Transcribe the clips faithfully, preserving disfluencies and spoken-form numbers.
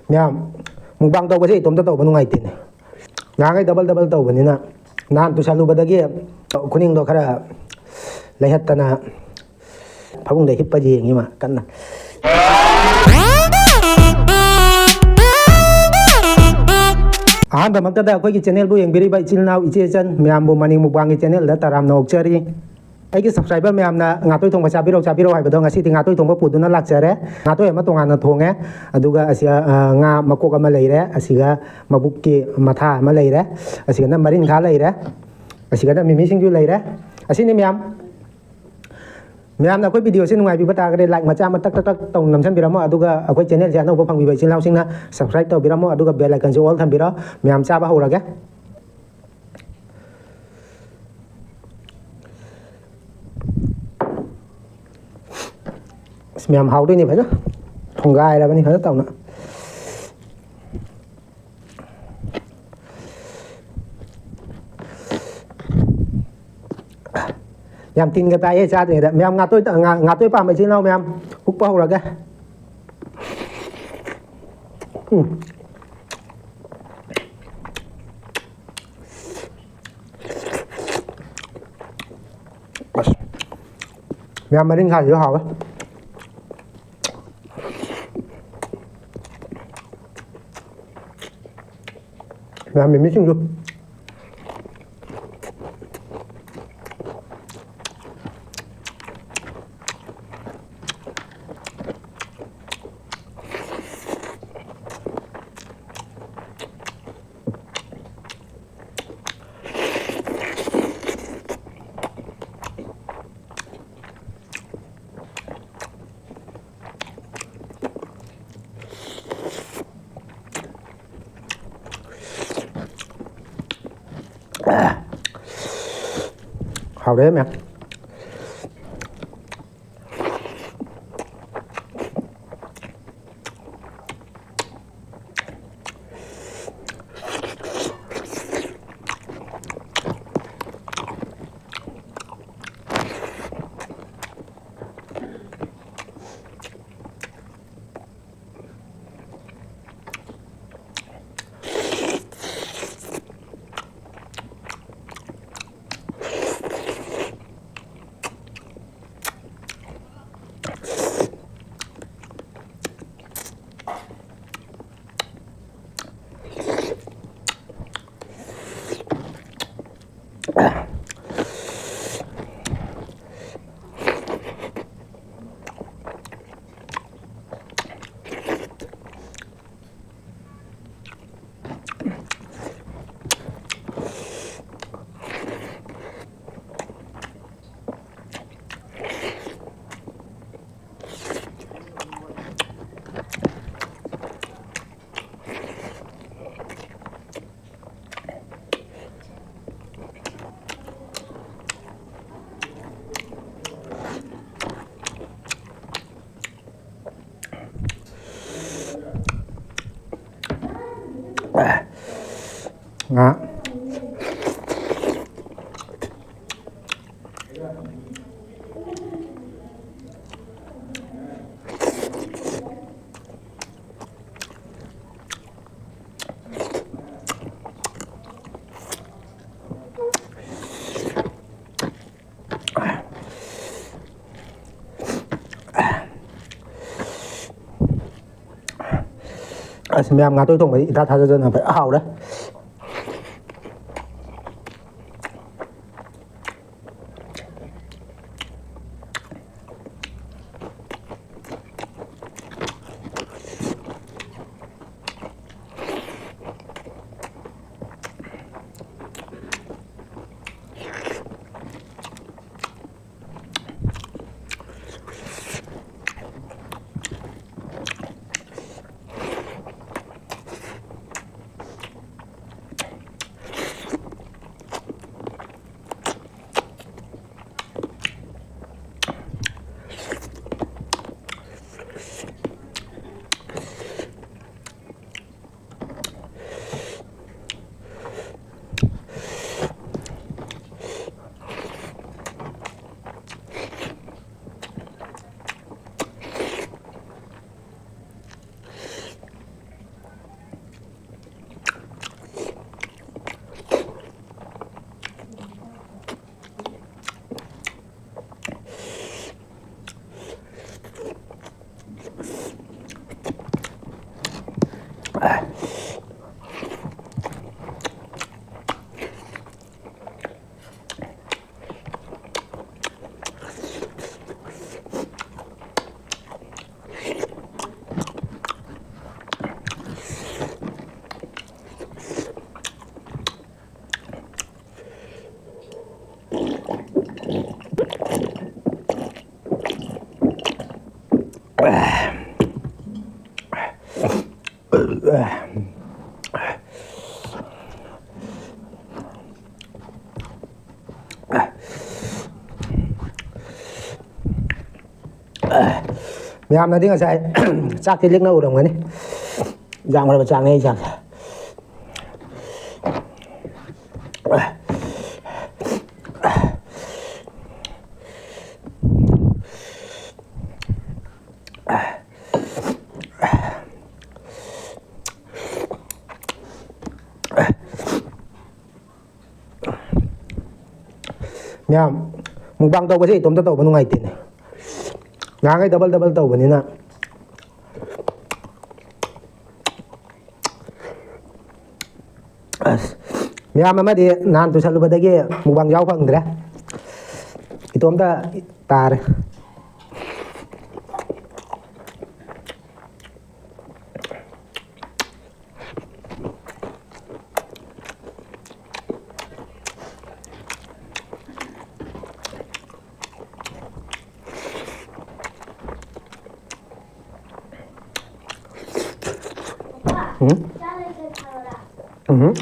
ꯃꯌꯥꯝ, ꯃꯨꯛꯕꯥꯡ ꯇꯧꯕꯁꯦ ꯏꯇꯣꯝꯇ ꯇꯧꯕ ꯅꯨꯡꯉꯥꯏꯇꯦꯅꯦ꯫ ꯅꯍꯥꯟꯈꯩ ꯗꯕꯜ ꯗꯕꯜ ꯇꯧꯕꯅꯤꯅ, ꯅꯍꯥꯟ ꯇꯨꯁꯜꯂꯨꯕꯗꯒꯤ ꯈꯨꯅꯤꯡꯗꯣ ꯈꯔ ꯂꯩꯍꯠꯇꯅ ꯐꯃꯨꯡꯗ ꯍꯤꯞꯄ ꯌꯦꯡꯉꯤ ꯃꯥ ꯀꯟꯅ꯫ ꯑꯍꯥꯟꯕꯃꯛꯇꯗ ꯑꯩꯈꯣꯏꯒꯤ ꯆꯦꯅꯦꯜꯕꯨ ꯌꯦꯡꯕꯤꯔꯤꯕ ꯏꯆꯤꯜ ꯏꯅꯥꯎ, ꯏꯆꯦ ꯏꯆꯟ ꯃꯌꯥꯝꯕꯨ ꯃꯅꯤ ꯃꯨꯛꯕꯥꯡꯒꯤ ꯆꯦꯅꯦꯜꯗ ꯇꯔꯥꯝꯅ ꯑꯣꯛꯆꯔꯤ꯫ ꯑꯩꯒꯤ ꯁꯕꯁꯀ꯭ꯔꯥꯏꯕꯔ ꯃꯌꯥꯝꯅ ꯉꯥꯇꯣꯏ ꯊꯣꯡꯕ ꯆꯥꯕꯤꯔꯣ, ꯆꯥꯕꯤꯔꯣ ꯍꯥꯏꯕꯗꯣ ꯉꯁꯤꯗꯤ ꯉꯥꯇꯣꯏ ꯊꯣꯡꯕ ꯄꯨꯗꯨꯅ ꯂꯥꯛꯆꯔꯦ꯫ ꯉꯥꯇꯣꯏ ꯑꯃ ꯇꯣꯉꯥꯟꯅ ꯊꯣꯡꯉꯦ, ꯑꯗꯨꯒ ꯑꯁꯤ, ꯑ, ꯉꯥ ꯃꯀꯣꯛ ꯑꯃ ꯂꯩꯔꯦ, ꯑꯁꯤꯒ ꯃꯕꯨꯛꯀꯤ ꯃꯊꯥ ꯑꯃ ꯂꯩꯔꯦ, ꯑꯁꯤꯒꯅ ꯃꯔꯤꯟꯈꯥ ꯂꯩꯔꯦ, ꯑꯁꯤꯒꯅ ꯃꯤꯃꯤ ꯁꯤꯡꯖꯨ ꯂꯩꯔꯦ꯫ ꯑꯁꯤꯅꯤ ꯃꯌꯥꯝ꯫ ꯃꯌꯥꯝꯅ ꯑꯩꯈꯣꯏ ꯚꯤꯗꯤꯑꯣꯁꯦ ꯅꯨꯡꯉꯥꯏꯕꯤꯕ ꯇꯥꯔꯒꯗꯤ ꯂꯥꯏꯛ ꯃꯆꯥ ꯑꯃ ꯇꯛ ꯇꯛ ꯇꯛ ꯇꯧꯅ ꯅꯝꯁꯤꯟꯕꯤꯔꯝꯃꯣ, ꯑꯗꯨꯒ ꯑꯩꯈꯣꯏ ꯆꯦꯅꯦꯜꯁꯦ ꯑꯅꯧꯕ ꯐꯪꯕꯤꯕ ꯏꯆꯤꯜ ꯏꯅꯥꯎꯁꯤꯡꯅ ꯁꯕꯁꯀ꯭ꯔꯥꯏꯕ ꯇꯧꯕꯤꯔꯝꯃꯣ, ꯑꯗꯨꯒ ꯕꯦꯜ ꯑꯥꯏꯀꯟꯁꯦ ꯑꯣꯜ ꯊꯝꯕꯤꯔꯣ꯫ ꯃꯌꯥꯝ ꯆꯥꯕ ꯍꯧꯔꯒꯦ꯫ ꯑꯁ, ꯃꯌꯥꯝ ꯍꯥꯎꯗꯣꯏꯅꯤ ꯐꯖꯅ꯫ ꯊꯣꯡꯒꯥꯏꯔꯕꯅꯤ ꯐꯖꯅ ꯇꯧꯅ꯫ ꯌꯥꯝ ꯇꯤꯟꯒ ꯇꯥꯏꯌꯦ ꯆꯥꯗ꯭ꯔꯤꯉꯩꯗ꯫ ꯃꯌꯥꯝ ꯉꯥꯇꯣꯏ, ꯉꯥ-, ꯉꯥꯇꯣꯏ ꯄꯥꯝꯕ ꯏꯆꯤꯜ ꯏꯅꯥꯎ ꯃꯌꯥꯝ ꯍꯨꯛꯄ ꯍꯧꯔꯒꯦ꯫ ꯎꯝ꯫ ꯑꯁ, ꯃꯌꯥꯝ ꯃꯔꯤꯡꯈꯥꯁꯤꯁꯨ ꯍꯥꯎꯋꯦ꯫ ꯃꯌꯥꯝ ꯃꯤꯃꯤꯁꯤꯡꯁꯨ꯫ ꯍꯥꯎꯔꯦ ꯃꯌꯥꯝ꯫ ꯉꯥ꯫ ꯑꯁ, ꯃꯌꯥꯝ ꯉꯥꯇꯣꯏ ꯊꯣꯡꯕꯗꯤ ꯏꯊꯥ ꯊꯥꯖꯗꯅ ꯐꯖ ꯍꯥꯎꯔꯦ꯫ ꯃꯌꯥꯝꯅꯗꯤ ꯉꯁꯥꯏ ꯆꯥꯛꯇꯤ ꯂꯤꯛꯅ ꯎꯔꯝꯒꯅꯤ꯫ ꯌꯥꯝꯈ꯭ꯔꯕ ꯆꯥꯛꯅꯦ ꯑꯩ ꯆꯥꯛꯁꯦ꯫ ꯃꯌꯥꯝ, ꯃꯨꯛꯕꯥꯡ ꯇꯧꯕꯁꯦ ꯏꯇꯣꯝꯇ ꯇꯧꯕ ꯅꯨꯡꯉꯥꯏꯇꯦꯅꯦ꯫ ꯅꯍꯥꯟꯈꯩ ꯗꯕꯜ ꯗꯕꯜ ꯇꯧꯕꯅꯤꯅ꯫ ꯑꯁ, ꯃꯌꯥꯝ ꯑꯃꯗꯤ ꯅꯍꯥꯟ ꯇꯨꯁꯜꯂꯨꯕꯗꯒꯤ ꯃꯨꯛꯕꯥꯡ ꯌꯥꯎ ꯐꯪꯗ꯭ꯔꯦ꯫ ꯏꯇꯣꯝꯇ ꯇꯥꯔꯦ꯫ ꯎꯝ? ꯎꯝ꯫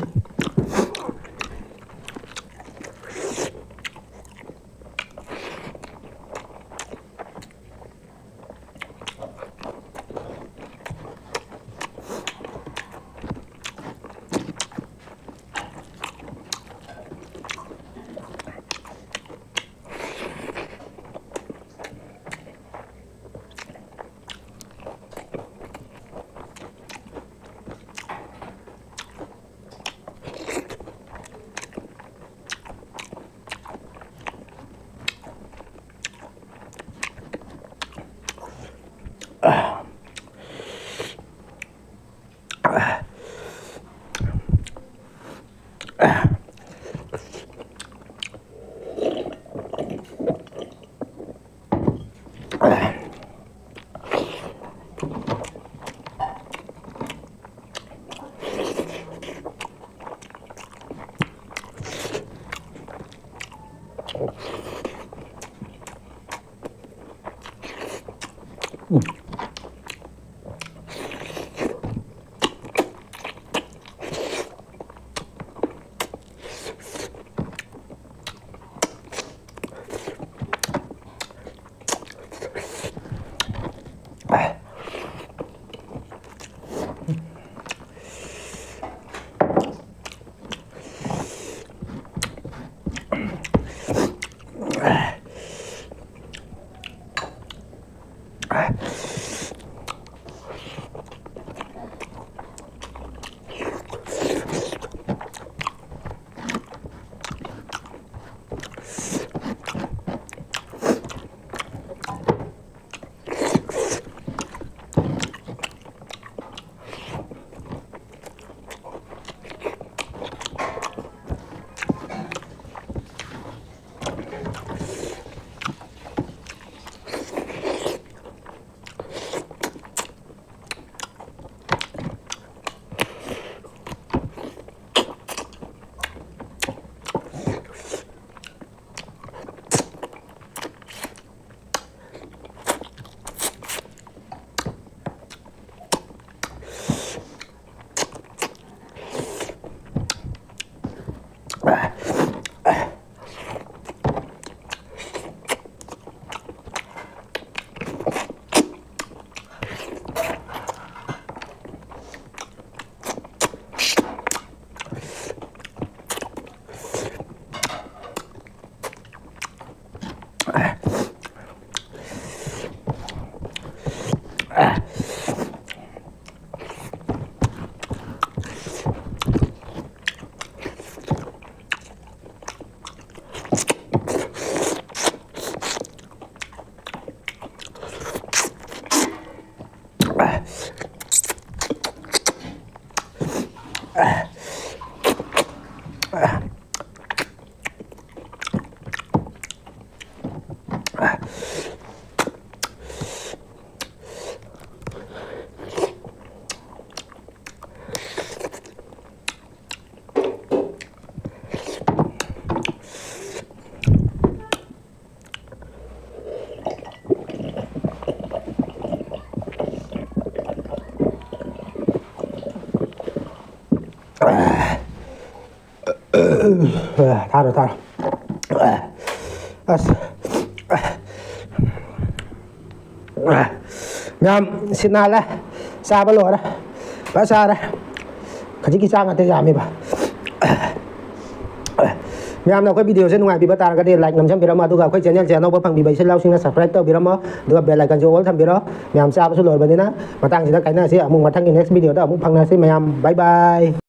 ꯊꯥꯔꯣ, ꯊꯥꯔꯣ꯫ ꯑꯁ꯫ ꯃꯌꯥꯝ, ꯁꯤꯠ ꯅꯥꯜꯂꯦ꯫ ꯆꯥꯕ ꯂꯣꯏꯔꯦ꯫ ꯐꯖ ꯆꯥꯔꯦ꯫ ꯈꯖꯤꯛꯀꯤ ꯆꯥ ꯉꯥꯛꯇ ꯌꯥꯝꯃꯤꯕ꯫ ꯃꯌꯥꯝꯅ ꯑꯩꯈꯣꯏ video ꯁꯦ ꯅꯨꯡꯉꯥꯏꯕꯤꯕ ꯇꯥꯔꯒꯗꯤ like ꯅꯝꯁꯤꯟꯕꯤꯔꯝꯃꯣ, ꯑꯗꯨꯒ ꯑꯩꯈꯣꯏ channel ꯁꯦ ꯑꯅꯧꯕ ꯐꯪꯕꯤꯕ ꯏꯆꯤꯜ ꯏꯅꯥꯎꯁꯤꯡꯅ subscribe ꯇꯧꯕꯤꯔꯝꯃꯣ, ꯑꯗꯨꯒ bell icon ꯁꯨ all ꯊꯝꯕꯤꯔꯣ꯫ ꯃꯌꯥꯝ, ꯆꯥꯕꯁꯨ ꯂꯣꯏꯔꯕꯅꯤꯅ ꯃꯇꯥꯡꯁꯤꯗ ꯀꯥꯏꯅꯔꯁꯤ꯫ ꯑꯃꯨꯛ ꯃꯊꯪꯒꯤ next video ꯗ ꯑꯃꯨꯛ ꯐꯪꯅꯔꯁꯤ ꯃꯌꯥꯝ꯫ Bye bye꯫